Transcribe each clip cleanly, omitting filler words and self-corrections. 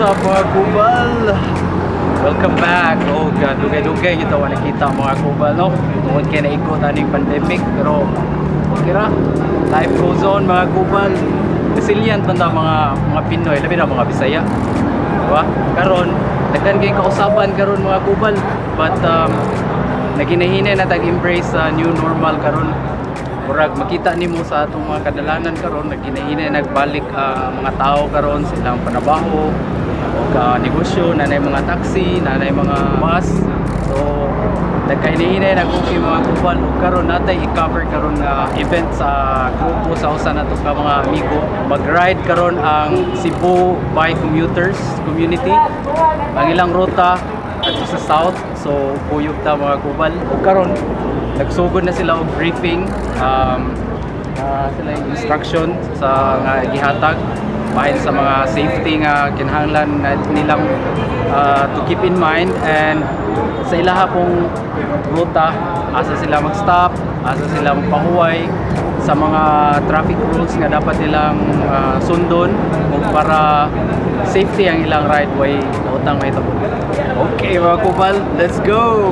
Up, mga kubal? Welcome back! Oh God, dugay-dugay kita wala kita, mga kubal, no? Tungod kay naikot aning pandemic, pero okay ra. Life goes on, mga kubal. Resilient man ta mga Pinoy, labi na mga Bisaya. Diba? Karon, daghan kay kausaban karon, mga kubal. But naginahinay na tag-embrace sa new normal karon. Murag makita nimo sa atong mga kadalanan karon, naginahinay nagbalik ang mga tao karon sa ilang panabaho o ka negosyo, nanay mga taxi, nanay mga bus. So nagkahinay nag-okay, mga kubal. Ug karon natay i-cover karon nga event sa grupo sa usa nato ka mga amigo. Mag-ride karon ang Cebu Bike Commuters Community. Ang ilang ruta adto sa south, so kuyog ta, mga kubal. Ug karon nagsugod na sila og briefing, sila yung instruction sa nga gihatag bahin sa mga safety nga kinahanglan na nilang to keep in mind and sa ilaha pong ruta, asa sila mag-stop, asa sila magpahuway, sa mga traffic rules nga dapat nilang sundon ug para safety ang ilang ride, way lautang mahitabo. Okay, mga kubal, let's go!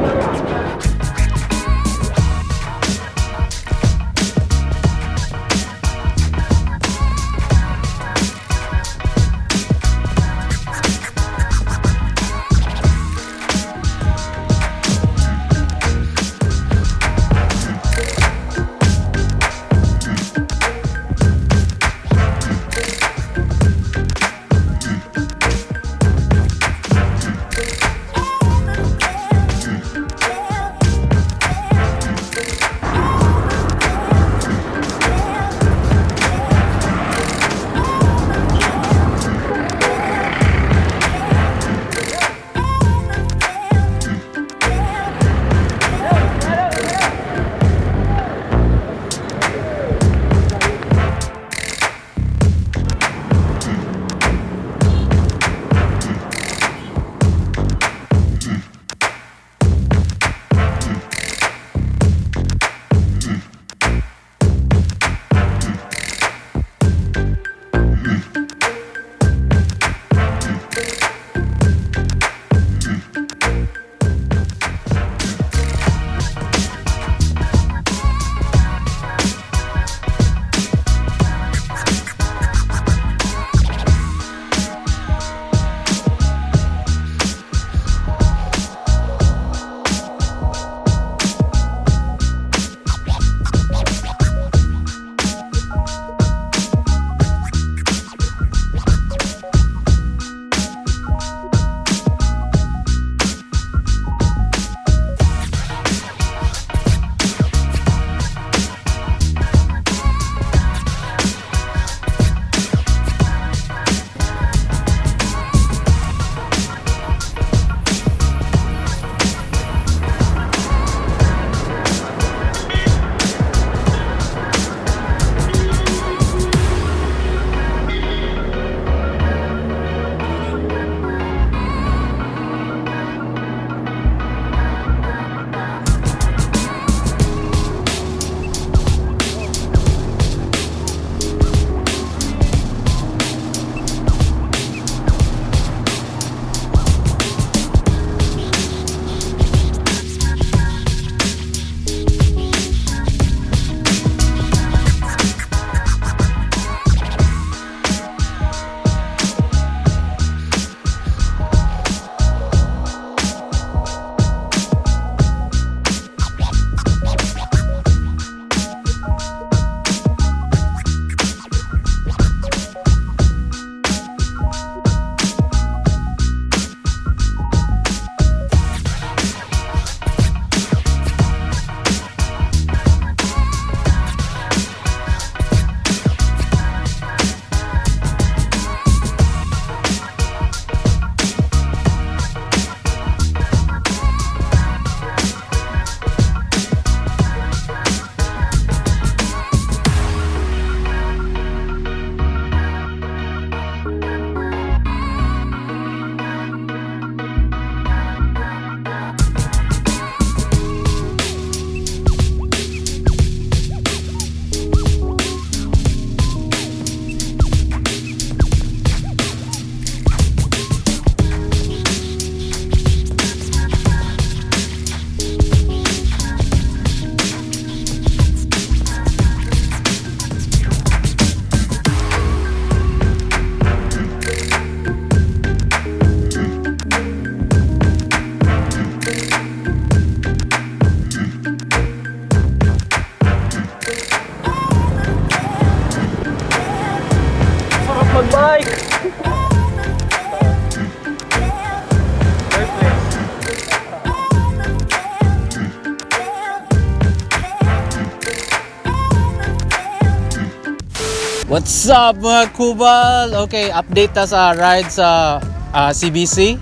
What's up, mga kubal? Okay, update ta sa ride sa CBC,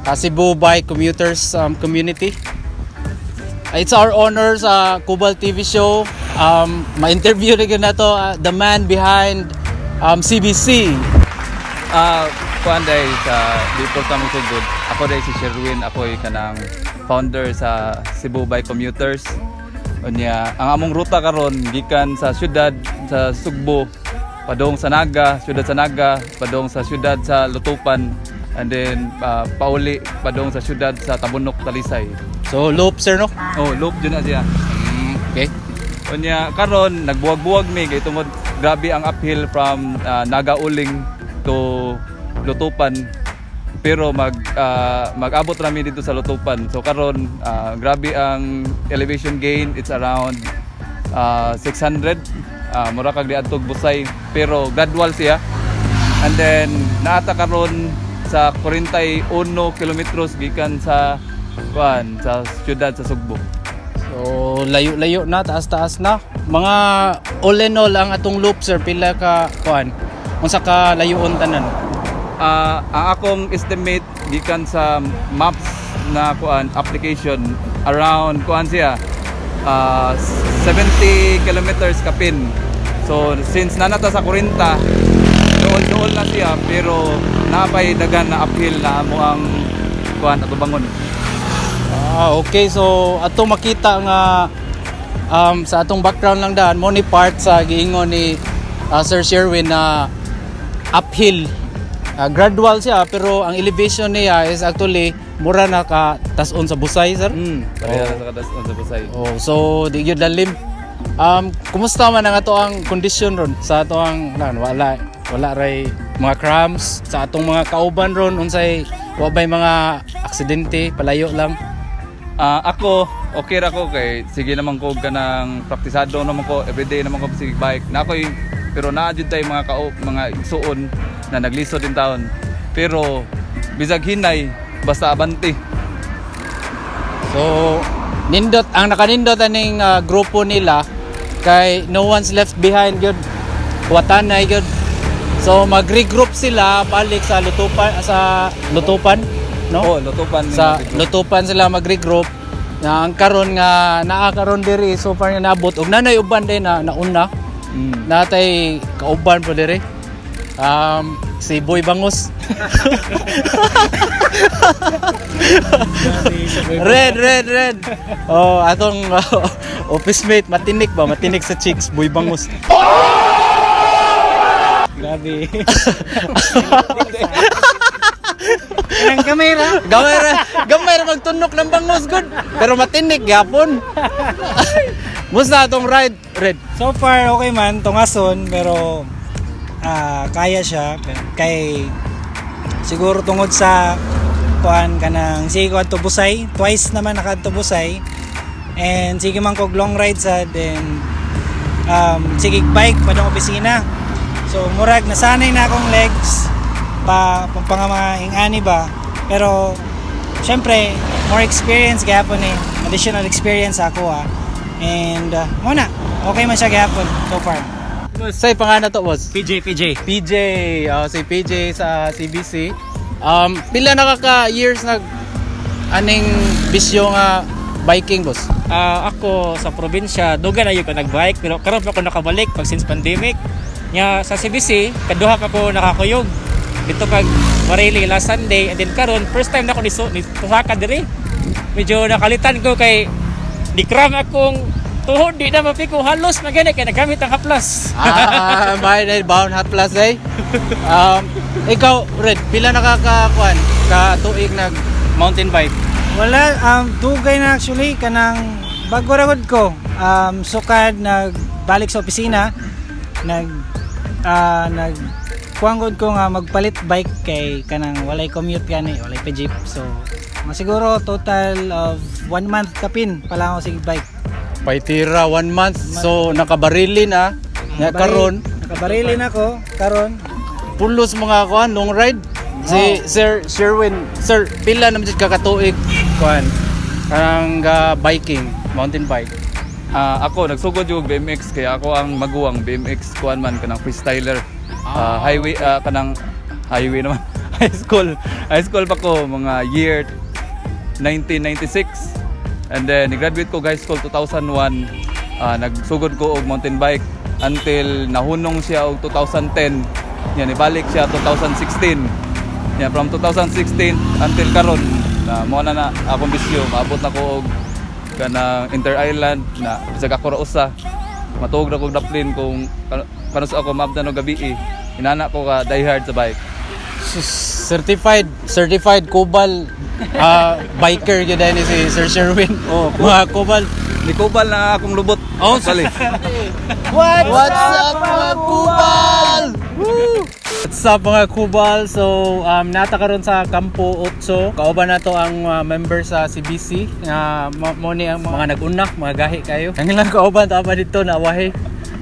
Cebu Bike Commuters Community. It's our honor sa Kubal TV show. Ma-interview rin na to, the man behind CBC. Kuan day sa before ta sugod. Ako day si Sherwin, ako'y kanang founder sa Cebu Bike Commuters. Unya, ang among ruta karon gikan sa syudad sa Sugbo padung sa Naga, syudad sa Naga, padung sa syudad sa Lutupan, and then pauli padung sa syudad sa Tabunok, Talisay. So, loop, sir, no? Oh, loop jud na siya. Okay. Unya karon nagbuwag-buwag mi kay tungod grabe ang uphill from Naga Uling to Lutupan, pero mag-abot rami dito sa Lutupan. So karon grabe ang elevation gain, it's around 600, mura kag diadtog Busay, pero gradual siya. And then naa ta karon sa 41 kilometros gikan sa kuan sa siyudad sa Sugbo. So, layo-layo na, taas-taas na. Mga all in all, ang atong loop, sir, pila ka, kuan? Unsa ka layoon tanan? Ang akong estimate gikan sa maps na kuan application, around kuan siya 70 kilometers kapin. So since naa na ta sa 40, dool-dool na siya, pero napay dagan na uphill na amo ang kuan atubangon. Ah, okay. So, ato makita nga sa atong background lang daan, mo ni part sa giingon ni Sir Sherwin na uphill. Gradual siya, pero ang elevation niya is actually mura na ka tason sa Busay, sir. Pareha sa kadas-on sa Busay. Oh, so di gyud lalim. Kumusta man ang ato ang kondisyon ron sa ato ang nan wala wala ray mga cramps sa atong mga kauban ron, unsay wa bay mga aksidente, palayo lang? Ah, ako, okay ra ko kay sige naman ko kanang praktisado naman ko, everyday naman ko sige bike. Na ako'y pero naa jud tay mga mga igsuon na naglisod din taon. Pero bisag hinay, basta abante. So, nindot ang nakanindot aning grupo nila kay no one's left behind gyud. Watanay gyud. So mag-regroup sila balik sa Lutupan, no? Oh, Lutupan. Sa Lutupan sila mag-regroup na ang karon nga naa karon diri so far nga naabot og nanay uban din na nauna. Natay kauban po diri. Si Boy Bangus. Red, red, red. Oh, atong office mate, matinik ba? Matinik sa chicks, Boy Bangus. Grabe. Ang kamera. Gamay ra, gamay ra magtunok ng bangus good. Pero matinik gyapon. Musta atong ride, Red? So far okay man tungason, pero kaya siya kay siguro tungod sa kuan kanang sige ko adto Busay, twice naman nakadto Busay, and sige man kog long ride sa then sige bike padong opisina, so murag nasanay na akong legs pa pang mga ingani ba, pero syempre more experience gihapon eh, additional experience ako and mo na okay man siya gihapon so far. Say pangalan to, boss. PJ, PJ. PJ, oh, si PJ sa CBC. Pila na ka years nag aning bisyo nga biking, boss? Ah, ako sa probinsya, dugay na yun ko nagbike, pero karon pa ako nakabalik pag since pandemic. Nya sa CBC, kaduha pa ko nakakuyog. Dito pag Marili last Sunday, and then karon first time na ako ni tusaka diri. Medyo nakalitan ko kay di cram akong tuhod, di na mapiko halos magani kay nagamit ang haplas. Ah, may na bound hot plus eh. Ikaw, Red, pila na ka ka kuan ka tuig nag mountain bike? Wala, dugay na actually, kanang bago ra gud ko. Sukad nagbalik sa opisina, nag kuwang gud ko nga magpalit bike kay kanang walay commute gani, walay pa jeep. So, masiguro total of one month kapin pala ako sige bike. Paitira one month. So nakabarili na. Nga karon Nakabarilin ako karon. Pulos mga kuan long ride. Si Sir Sherwin, sir, pila naman jud ka katuig kuan kanang biking, mountain bike? Ako nagsugod yung BMX kaya ako ang maguwang BMX kuan man kanang freestyler. Highway, kanang highway naman, high school. High school pa ko mga year 1996. And then graduate ko high school 2001. Nagsugod ko og mountain bike until nahunong siya og 2010. Yan, ibalik siya 2016. Yeah, from 2016 until karon na mo na na akong bisyo, maabot na ko og kanang inter-island na bisag ako ra usa. Matuog ra kog daplin kung kanus ako maabdan og gabi eh. Inana ko ka die hard sa bike. Certified certified Kubal biker gyud ni si Sir Sherwin. Oh, mga Kubal. Ni Kubal na akong lubot. Oh, Actually. What's up, mga Kubal? What's up, mga Kubal? So, nata karon sa Kampo 8. Kauban na to ang member sa CBC nga mo ni ang mga nag-unak, mga gahi kayo. Ang ilang kauban ta pa dito na wahi.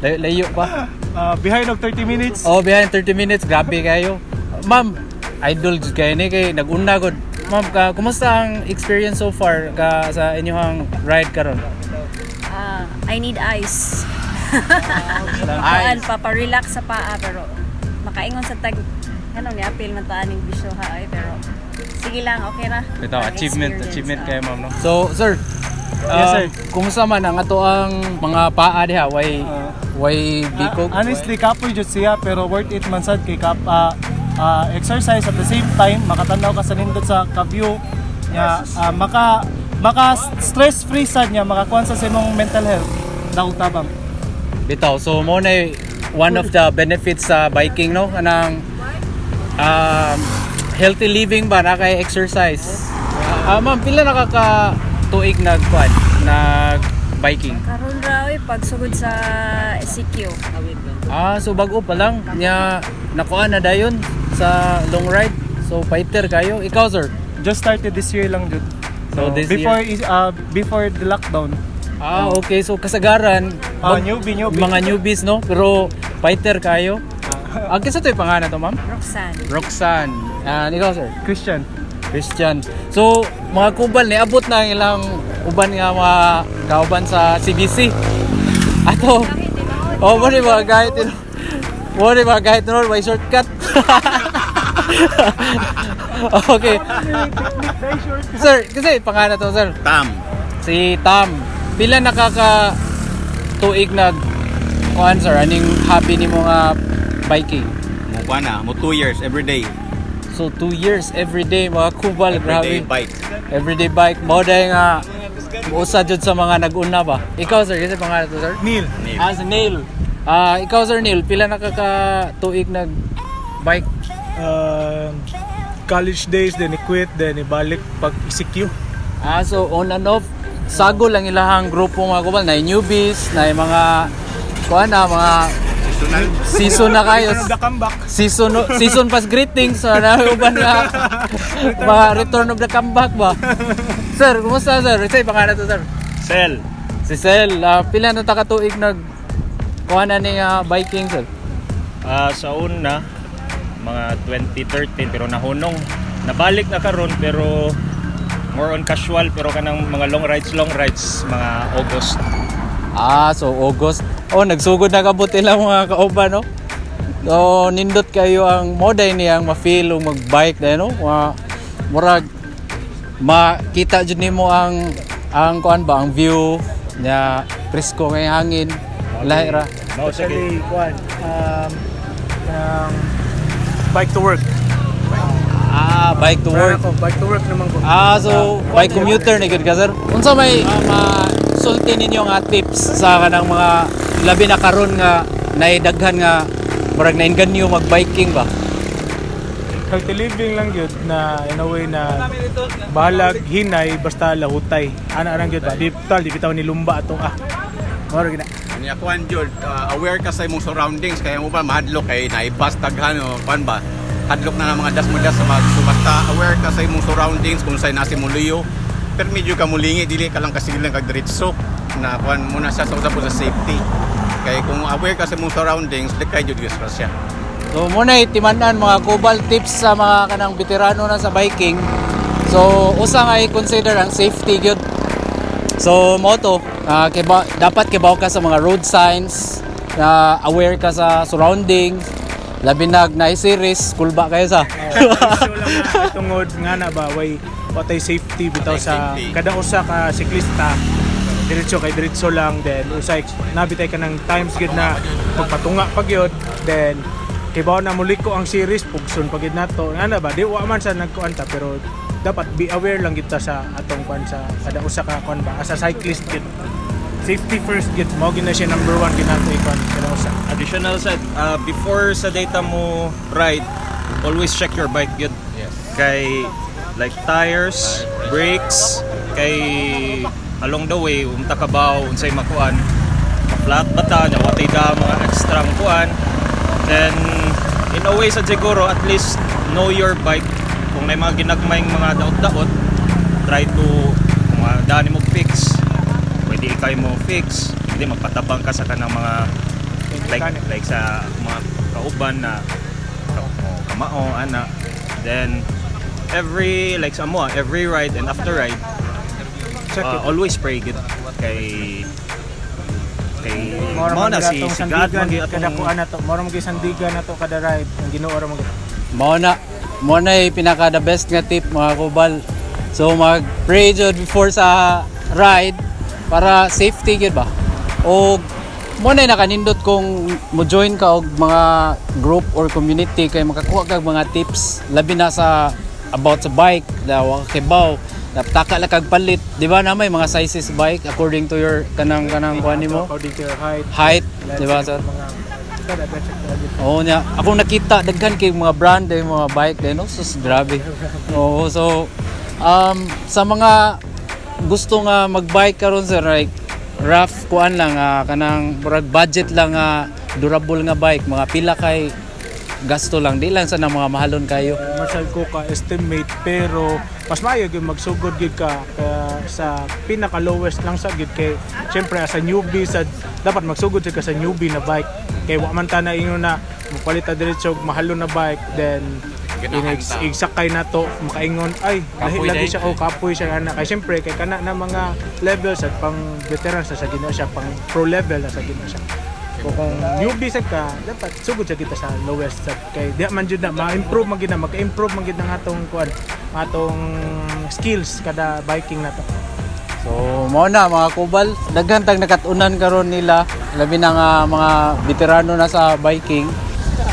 Layo, layo pa. Behind of 30 minutes. Oh, behind 30 minutes, grabe kayo. Ma'am, idol jud kayo ni kay nag-una gud. Ma'am, kumusta ang experience so far ka sa inyong ride karon? Ah, I need ice. Kuan pa pa-relax sa paa pero makaingon sa tag ano ni apil man ta aning bisyo ha ay pero sige lang, okay ra. Ito, Ang achievement, experience, achievement ah. kayo, ma'am, no? So, sir, Yes, sir. Kumusta man ang ato ang mga paa diha way bikog? Honestly, kapoy jud siya pero worth it man sad kay kap exercise at the same time makatanaw ka sa nindot sa ka-view nya, maka maka stress free sad niya, makakuan sa imong mental health, dakong tabang. Bitaw. So mo na one of the benefits sa biking, no, kanang healthy living ba na kay exercise. Ma'am, pila na ka tuig nagkuan nag biking? Karon ra oy pagsugod sa SCQ. Ah, so bago pa lang nya nakuan na dayon sa long ride. So fighter kayo. Ikaw, sir? Just started this year lang jud. So, this before before the lockdown. Ah, okay. So kasagaran Newbie, newbie. mga newbies, no, pero fighter kayo. Ang kinsa to'y pangalan to, ma'am? Roxanne. Roxanne. Ah, ikaw, sir? Christian. Christian. So, mga kubal, niabot na ang ilang uban nga mga kauban sa CBC. Ato. Oh, mo ni mga kahit mo ni mga kahit noon, may shortcut. Okay. Sir, kasi pangalan to, sir. Tam. Si Tam. Pila nakaka tuig nag kuan, sir, aning hobby nimo nga biking? Mo kuha na, mo 2 years every day. So 2 years every day, mga kubal, Every grabe. day bike. Everyday bike mo dahil nga usa jud sa mga nag-una ba. Ikaw, sir, kasi pangalan to, sir? Neil. Neil. Ah, si Neil. Ah, ikaw, sir Neil, pila na ka tuig nag bike? College days, then i-quit, then ibalik pag ECQ. Ah, so on and off sago lang ilahang grupo, mga kubal, na newbies, na mga kuan na mga Seasonal. season na kayo. Return of the comeback. Season season pass greetings so na uban nga mga return of the comeback ba. Sir, kumusta, sir? Say pangalan to, sir. Sel, Si Sel, pila na ta ka tuig nag kuha na ni biking, sir? Sa una, mga 2013 pero nahunong. Nabalik na karon pero more on casual pero kanang mga long rides mga August. Ah, so August. Oh, nagsugod na kabot ilang mga kauban, no? So, nindot kayo ang moday niyang ma-feel o mag-bike na, no? Mga, murag, makita jud nimo ang kuan ba, ang view nya, presko ngay hangin, lahi ra. Mao sa Actually, kuan, bike to work. Ah, bike to work. Ako, bike to work naman ko. Ah, so by commuter ni gud ka, sir. Unsa may masulti ninyo nga tips sa kanang mga labi na karon nga naidaghan nga murag nainganyo mag-biking ba? Healthy living lang yun na in a way na bahalag hinay basta lahutay. Ana lang yun ba? Di tal di bitaw ni lumba atong ah. Moro gina. Nya kuan jud, aware ka sa imong surroundings kaya mo ba mahadlok kay naibas taghan o kuan ba. Hadlok na ng mga dasmo-das sa mga, so basta aware ka sa imong surroundings kung sa'y nasi mo luyo. Pero medyo ka mulingi dili ka lang kasi lang kag diretso na kuan muna siya sa usap po sa safety. Kay kung aware ka sa imong surroundings, likay jud gyud siya. So muna timan-an, mga kubal, tips sa mga kanang veterano na sa biking. So usa nga i-consider ang safety gyud. So mo to. Dapat kibaw ka sa mga road signs, na aware ka sa surroundings, labi na na series, kulba kayo sa. Issue lang na tungod nga na ba way watay safety bitaw Watay sa safety. kada usa ka siklista, diretso kay diretso lang, then usay nabitay ka ng times gid na magpatunga pa gyud, then kibaw na muli ko ang series pugson pa gid nato nga na ba di wa man sa nagkuan ta, pero dapat be aware lang gid ta sa atong kuan sa kada usa ka kuan ba as a cyclist gid, safety first gid, mao gid na siya number one gid nato ikuan kada usa. Additional sa before sa data mo ride, always check your bike gyud. Kay like tires, brakes, kay along the way unta ka ba unsay makuan, flat ba ta nya watay da mga extra ang kuan. Then in a way sa siguro at least know your bike kung may mga ginagmayng mga daot-daot, try to kung dani mo fix, pwede ikay mo fix, hindi magpatabang ka sa kanang mga like sa mga kauban na kamao ana. Then every like sa mo every ride and after ride, Check it. Always pray gid kay Mora mao man na si, si atong si God sandigan man gyud kada atong kuan nato, mora man gyud sandigan nato kada ride ang Ginoo ra man gyud. Mao na yung pinaka the best nga tip, mga kubal. So mag pray jud before sa ride para safety gyud ba. O mo na nakanindot kung mo join ka og mga group or community kay makakuha kag mga tips labi na sa about sa bike na wa ka kibaw, naptaka lang kag palit, di ba, na may mga sizes bike according to your kanang kuan nimo According to your height, height, di ba, sir? Mga kada check na gyud. Oo niya. Ako nakita daghan kay mga brand eh, mga bike din, no? Sus, grabe. Oo, so sa mga gusto nga magbike karon, sir, like rough kuan lang, kanang murag budget lang nga durable nga bike, mga pila kay gasto lang, di lang sa na mga mahalon kayo? Masal ko ka estimate pero mas maayo gyud magsugod gyud ka sa pinaka lowest lang sa gyud kay syempre as a newbie sa dapat magsugod jud ka sa newbie na bike kay wa man ta na ingon na mopalit ta diretso og mahalo na bike, then Ganahan ta. igsakay na to makaingon ay lahi Kapoy lagi day. siya o kapoy siya ana kay syempre kay kana na mga levels at pang veterans na sa Ginoo siya, pang pro level na sa Ginoo siya. Kung newbie sa ka, dapat sugod sa kita sa lowest sa kay di man jud na ma-improve man gid na maka-improve man gid ang atong kuan atong skills kada biking na to. So, mao na, mga kubal, daghan tag nakat-unan karon nila, labi na nga mga veterano na sa biking.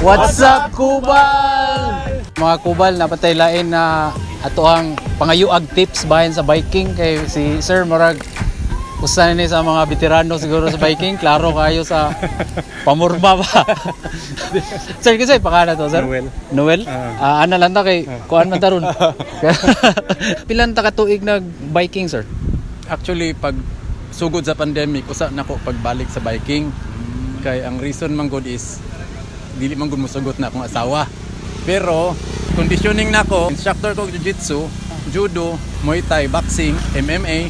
What's up, Kubal? Mga kubal, napatay lain na ato ang pangayuag tips bahin sa biking kay si Sir murag usa ni sa mga veterano siguro sa biking, klaro kayo sa pamurba ba. Sir, kasi pangalan to, sir? Noel. Noel? Ah, ana lang ta kay kuan man taron. Pilan ta ka tuig nag biking, sir? Actually, pag sugod sa pandemic, usa na ko pagbalik sa biking. Kay ang reason man gud is dili man gud mosugot na akong asawa. Pero conditioning nako, instructor ko og jiu-jitsu, judo, Muay Thai, boxing, MMA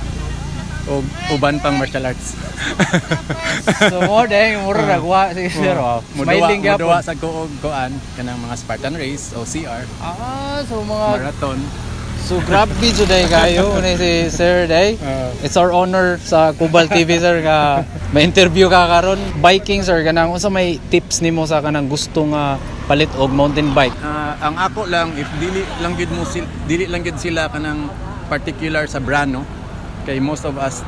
ug uban pang martial arts. So mo dahil mura na kuha si sir. Oh. Muduwa, Smiling muduwa gyapon. sa ko og kuan kanang mga Spartan race o CR, Ah, so mga marathon. So grabe jud day kayo ni si Sir day. It's our honor sa Kubal TV, sir, nga may interview ka karon. Biking, sir, kanang unsa may tips nimo sa kanang gusto nga palit og mountain bike? Ah, ang ako lang, if dili lang gid mo dili lang gid sila kanang particular sa brand, no, kay most of us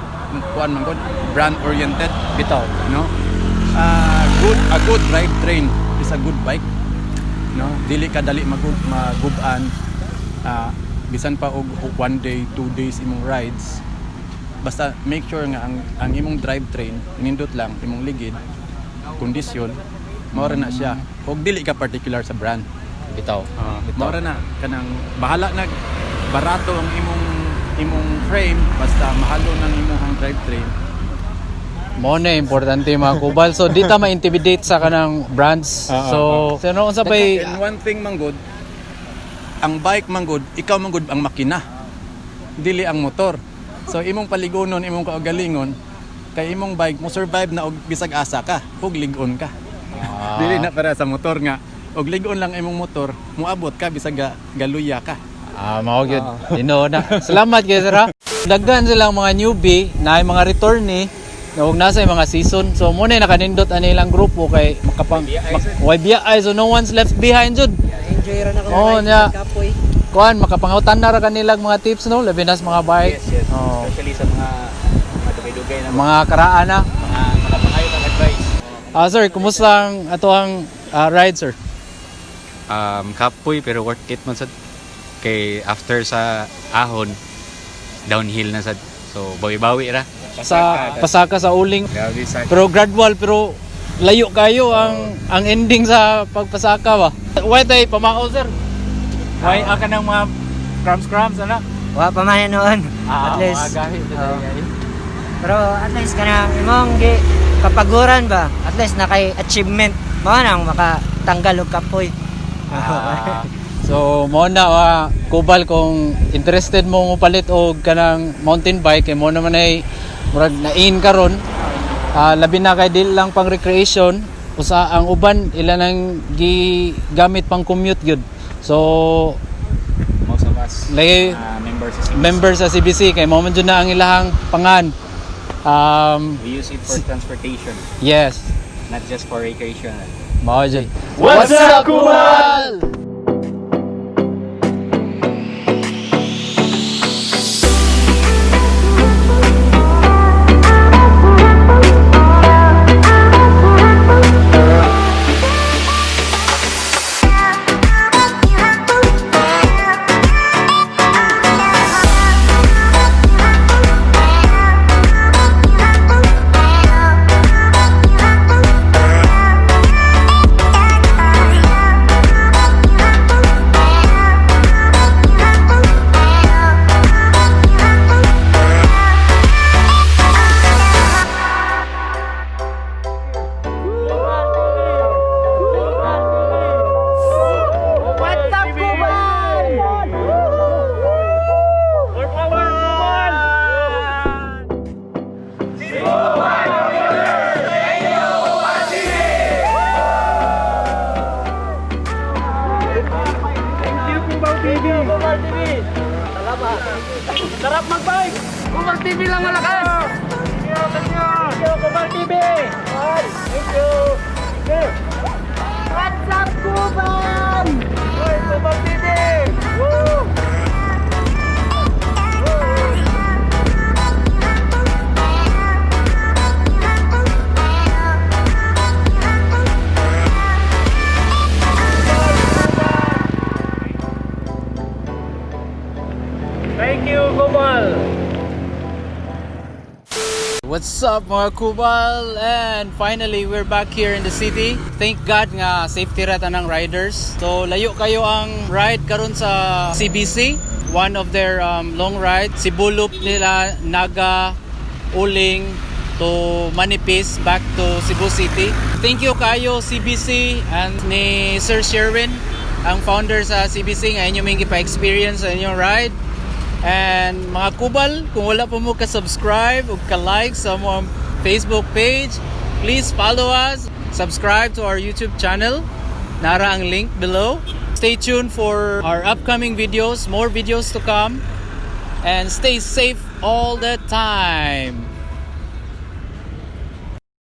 kuan man gud brand oriented Bitaw. no. Ah, good a good drive train is a good bike, no. Dili ka dali maguban. Ah, bisan pa og one day, 2 days imong rides, basta make sure nga ang imong drive train nindot lang imong ligid kondisyon, mao ra na siya og dili ka particular sa brand. Bitaw. Mao ra na kanang bahala na barato ang imong frame basta mahalo ng imong drivetrain. Mo na importante, mga kubal. So di ta ma-intimidate sa kanang brands. So sir, no, unsa pay And one thing man gud, ang bike man gud, ikaw man gud ang makina. Dili ang motor. So imong paligonon, imong kaugalingon, kay imong bike mo survive na og bisag asa ka, ug lig-on ka. Dili na para sa motor nga og lig-on lang imong motor, moabot ka bisag galuya ka. Ah, mao gyud. Tinuod na. Salamat kay sir. Ha? Daghan silang mga newbie na ay mga returnee. Ug nasa yung mga season. So mo na nakanindot ani ilang grupo kay makapang way biya ay, so no one's left behind jud. Enjoy ra na ko Oh, ride, nya. kapoy. Kuan, makapangutan na ra kanilang mga tips, no, labi na sa mga bike. Yes. Oh. Especially sa mga dugay-dugay na Mga karaan na. Mga makapangayo ng advice. Ah, sir, kumusta ang ato ang ride, sir? Kapoy pero worth it man sad kay after sa ahon, downhill na sad. So bawi-bawi ra. Sa pasaka sa uling. Grabe sa Pero gradual, pero layo kayo ang ending sa pagpasaka ba. Why tay pamao, sir? Why ka ng mga cramps cramps ana? Wa pa man noon. Ah, At least. mga gahi, Oo. Pero at least kanang imong gi kapaguran ba? At least na kay achievement mao nang makatanggal og kapoy. Ah, so mo na kubal, kung interested mo palit og kanang mountain bike kay mo naman ay murag nain karon. Ah, labi na kay dili lang pang recreation, usa ang uban ila nang gigamit pang commute gyud. So Most of us lagi member sa CBC. Member sa CBC kay mo man jud na ang ilahang pangan. We use it for transportation, Yes. Not just for recreation. Mao jud. What's up, Kubal? What's up, Kubal? Sarap magbike! Kubal TV lang malakas! Thank you! Thank you, Kubal TV! Thank you! What's up, Kubal? Kubal TV! Woo! Thank you, Kubal. What's up, mga Kubal? And finally, we're back here in the city. Thank God nga safety ra tanang riders. So layo kayo ang ride karon sa CBC. One of their long ride. Cebu Loop nila, Naga, Uling, to Manipis, back to Cebu City. Thank you kayo CBC and ni Sir Sherwin, ang founder sa CBC, nga inyo may pa-experience sa inyong ride. And mga Kubal, kung wala pa mo ka-subscribe o ka-like sa among Facebook page, please follow us, subscribe to our YouTube channel. Nara ang link below. Stay tuned for our upcoming videos, more videos to come. And stay safe all the time.